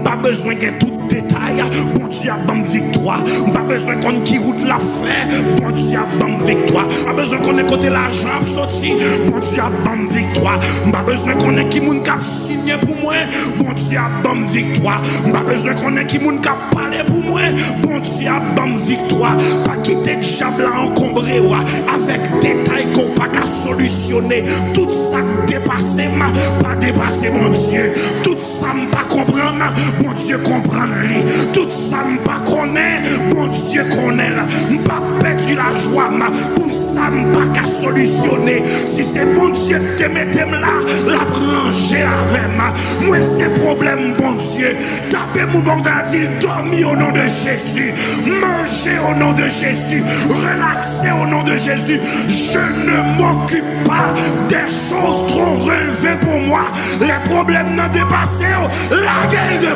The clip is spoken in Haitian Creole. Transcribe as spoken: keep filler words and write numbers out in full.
Pa bezwen gen tout detay, Bondye ap ban m viktwa. M pa bezwen konn ki wout l ap fè, Bondye ap ban m viktwa. M pa bezwen konnen kote lajan ap soti, Bondye ap ban m viktwa. M pa bezwen konnen ki moun k ap siyen pou mwen, Bondye ap ban m viktwa. M pa bezwen konnen ki moun k ap pale pou mwen, Bondye ap ban m viktwa. Pa kite dyab la ankonbre w avèk detay ke w pa ka solisyone. Tout sa k depase m pa depase Bondye. Tout sa m pa konprann, Bondye konprann li. Tout sa m pa konnen, Bondye konnen l. M pa pèdi lajwa m pou sa m pa ka solisyone. Si se Bondye ki te mete m la, l ap ranje avè m. Mwen se pwoblèm Bondye. Tape moun bò kote a, di l: dòmi o non de Jezi, manje o non de Jezi, relakse o non de Jezi. Je ne m'occupe pas des choses trop relevées pour moi. Lè pwoblèm nan depase w, lage l devan